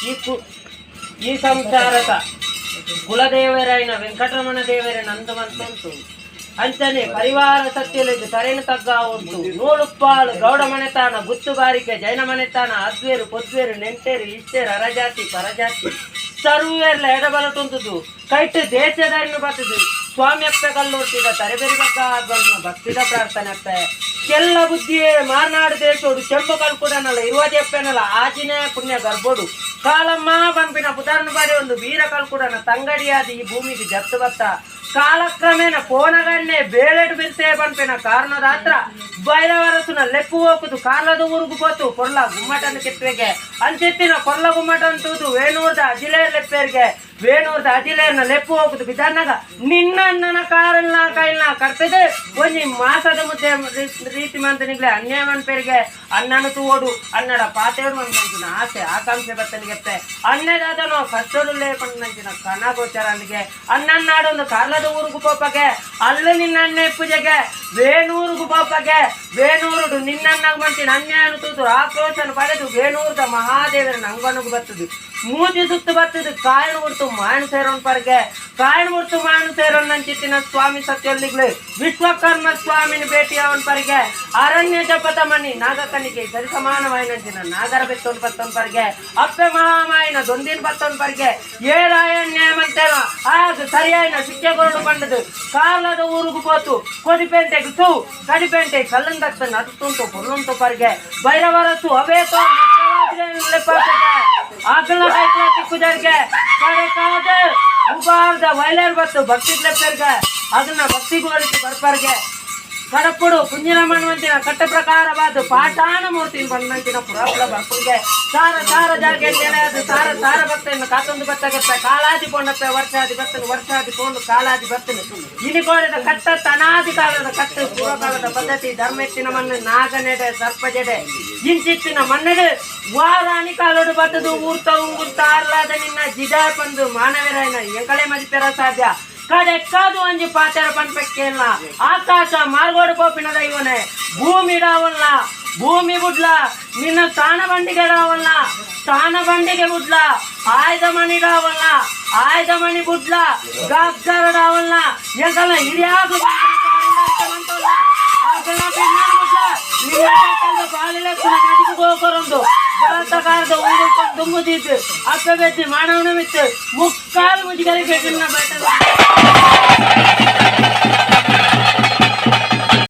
ಈ ಕು ಈ ಸಂಸಾರದ ಕುಲದೇವರಾಯಿನ ವೆಂಕಟರಮಣ ದೇವರ ನಂದವಂತುಂಟು. ಅಂಚನೆ ಪರಿವಾರ ಸತ್ಯಲಿಗೆ ಸరైన ತಗ್ಗ ಉಂಟು. ನೂಲುಪ್ಪಾಳು ಗೌಡ ಮನೆತಾನ, ಗುತ್ತುಗಾರಿಕೆ ಜೈನ ಮನೆತಾನ, ಅದ್ವೇರು ಪೊದ್ವೇರು ನೆಂಟೇರು ಇಷ್ಟೇರು ಅರಜಾತಿ ಪರಜಾತಿ ಸರ್ವೇರ್ಲ ಎಡಬಲಟುಂಟುದು ಕೈಟ್ ದೇಶದಾರಿನ ಬರ್ತದು ಸ್ವಾಮಿ ಅಪ್ಪೆ ಕಲ್ಲೋರ್ತಿದ ತರೆಬೆರಿ ಬಗ್ಗ ಆದ್ವನ್ನ ಭಕ್ತಿದ ಪ್ರಾರ್ಥನೆ ಅಪ್ಪೆ. ಕೆಲ್ಲ ಬುದ್ಧಿಯೇ ಮಾರ್ನಾಡು ದೇಶೋಡು ಚೆಂಬು ಕಲ್ಕುಡನಲ್ಲ ಇರುವದಿ ಅಪ್ಪೆನಲ್ಲ ಆಜಿನೇ ಪುಣ್ಯ ಗರ್ಭೋಡು ಕಾಲಮ್ಮ ಪನ್ಪಿನ ಪುದಾರ್ನ ಬಾಡಿ ಒಂದು ವೀರ ಕಲ್ಕುಡನ ತಂಗಡಿಯಾದ ಈ ಭೂಮಿಗೆ ಜತ್ತು ಬತ್ತ ಕಾಲಕ್ರಮೇಣ ಕೋನಗನ್ನೆ ಬೇಳೆಡು ಬಿರ್ಸೆ ಪನ್ಪಿನ ಕಾರಣದಾತ್ರ ಬೈರವರಸುನ ಲೆಪ್ಪು ಹೋಗುದು ಕಾಲದ ಊರುಗು ಪೋತು ಕೊರ್ಲ ಗುಮ್ಮಟನ ಕಿತ್ವೆಗೆ ಅಂಚೆತ್ತಿನ ಕೊರ್ಲ ಗುಮ್ಮಟ ಅಂತೂದು ವೇಣೂರ್ದ ಅಜಿಲೇರ್ ಲೆಪ್ಪೇರ್ಗೆ ವೇಣೂರ್ದ ಅಜಿಲೇರ್ನ ಲೆಪ್ಪು ಹೋಗುದು ಬಿದರ್ನಾಗ ನಿನ್ನ ಅಣ್ಣನ ಕಾರನ್ನ ಕೈಲ್ನ ಕರ್ತದೆ ಒಂಜಿ ಮಾಸದ ಮುದ್ದೆ ರೀತಿ ಮಂತನಿಗ್ಲೆ ಅನ್ಯಾಯ ಮನ್ಪೇರಿಗೆ ಅಣ್ಣನ ತೂವೋಡು ಅನ್ನಡ ಪಾತೇಡು ಮಂಚಿನ ಆಸೆ ಆಕಾಂಕ್ಷೆ ಬತ್ತನಿಗೆತ್ತೆ ಅಣ್ಣದಾದನು ಕಷ್ಟಡು ಲೇಪಂಚಿನ ಕನ ಗೋಚರನಿಗೆ ಅಣ್ಣನ್ನಾಡೊಂದು ಕಾರ್ಲದ ಊರುಗು ಪೋಪಗೆ ಅಲ್ಲು ನಿನ್ನ ಅಣ್ಣ ಪೂಜೆಗೆ ವೇಣೂರುಗು ಪೋಪಗೆ ವೇಣೂರುಡು ನಿನ್ನನ್ನಾಗ ಮಂಚಿನ ಅನ್ಯಾಯನು ತೂತು ಆಕ್ರೋಶನ ಪಡೆದು ವೇಣೂರ್ದ ಮಹಾದೇವರ ನಂಗನಗು ಬರ್ತದೆ ಮೂಜಿ ಸುತ್ತು ಬರ್ತದೆ ಕಾಯಣ ಉಡ್ತು ಮಾಯಣ ಸೇರೋನ್ ಪರ್ಗೆ ಕಾಯಣ ಉಡ್ತು ಮಾಯಣ ಸೇರೋನ್ ನಂಚಿತ್ತಿನ ಸ್ವಾಮಿ ಸತ್ಯೊಲ್ಲಿಗ್ಲು ವಿಶ್ವಕರ್ಮ ಸ್ವಾಮಿನ ಭೇಟಿ ಅವನ್ ಪರ್ಗೆ ಅರಣ್ಯ ಜಪತ ಮನಿ ನಾಗಕನಿಗೆ ಸರಿಸಮಾನವಾಯಿನಂಚಿನ ನಾಗರ ಬೆತ್ತೊನ್ ಬತ್ತೊನ್ ಪರ್ಗೆ ಅಪ್ಪೆ ಮಹಾಮಾಯಿನ ದೊಂದಿನ ಬತ್ತೊನ್ ಪರ್ಗೆ ಏರಾಯಣ್ಯ ಮಂತೇನ ಆಗ ಸರಿಯಾಯಿನ ಶಿಕ್ಷೆ ಕೊರಡು ಬಂದದು ಕಾಲದ ಊರುಗು ಪೋತು ಕೊಡಿಪೇಂಟೆಗೆ ಸೂ ಕಡಿಪೇಂಟೆ ಕಲ್ಲಂದಕ್ತ ನಡುತ್ತುಂಟು ಪೊರ್ಲುಂಟು ಪರ್ಗೆ ಭೈರವರಸು ಅವೇತೋ ಆಕಳ ಕೈಕಲ ತಿಕ್ಕುದರ್ಗೆ ಕಡೆಕಾದ ಉಬಾರ್ದ ವೈಲರ್ ಬತ್ತು ಭಕ್ತಿ ಲೆಪ್ಪರ್ಗೆ ಅದನ್ನ ಭಕ್ತಿ ಗೋಲಿಸಿ ಬರ್ಪರ್ಗೆ ಕಡಪುಡು ಕುಂಜಿನ ಮಣ್ಣುವಂತಿನ ಕಟ್ಟ ಪ್ರಕಾರವಾದ ಪಾಷಾಣ ಮೂರ್ತಿ ಬಣ್ಣಂತಿನ ಪುರಾಪುರ ಬರ್ಪುಗೆ ಸಾರ ಸಾರ ಜಾಗೆ ಅದು ಸಾರ ಸಾರ ಭಕ್ತನ ಕಾತೊಂದು ಬತ್ತಗತ್ತ ಕಾಲಾದಿ ಪೊಂಡಪ್ಪೆ ವರ್ಷಾದಿ ಬತ್ತನು ವರ್ಷಾದಿ ಪೋಂಡು ಕಾಲಾದಿ ಬತ್ತನು ಇನಿಕೋರದ ಕಟ್ಟ ತನಾದಿ ಕಾಲದ ಕಟ್ಟು ಪೂರ್ವಕಾಲದ ಪದ್ಧತಿ ಧರ್ಮೆತ್ತಿನ ಮಣ್ಣು ನಾಗನೆಡೆ ಸರ್ಪಜಡೆ ಇಂಚಿತ್ತಿನ ಮಣ್ಣೆಡು ವಾರಾಣಿ ಕಾಲೋಡು ಬತ್ತದು ಊರ್ತ ಉಂಗುರ್ತ ಆರ್ಲಾದ ನಿನ್ನ ಜಿಡಾ ಪಂದು ಮಾನವರಾಯನ ಎಂಕಳೆ ಮದಿಪೆರ ಸಾಧ್ಯ ಕಡೆಕ್ಕಾದು ಒಂಜಿ ಪಾತೆರ ಪನ್ಪೆಕ್ಕೇಲ್ಲ ಆಕಾಶ ಮಾರ್ಗೋಡು ಪೋಪಿನ ದೈವನೆ ಭೂಮಿ ಡಾವಲ್ಲ ಭೂಮಿ ಬುಡ್ಲ ನಿನ್ನ ಸ್ಥಾನ ಬಂಡಿಗೆ ಡಾವಲ್ಲ ಸ್ಥಾನ ಬಂಡಿಗೆ ಬುಡ್ಲ ಆಯ್ದ ಮಣಿ ಡಾವಲ್ಲ ಆಯ್ದ ಮಣಿ ಬುಡ್ಲ ಗಗ್ಗರ ಡಾವಲ್ಲ ಎಂಕಲ್ಲ ಹಿರಿಯಾಗು ಬಲತ್ತಕಾರದ ಉಂಗುಕೊಂಡು ದುಂಗುದಿದ್ದು ಅಪ್ಪೆ ಬೆತ್ತಿ ಮಾನವನ ಮಿತ್ತು ಮುಕ್ಕಾಲು ಮುಜಿಗಲಿ ಬೆಟ್ಟಿನ ಬೆಟ್ಟ.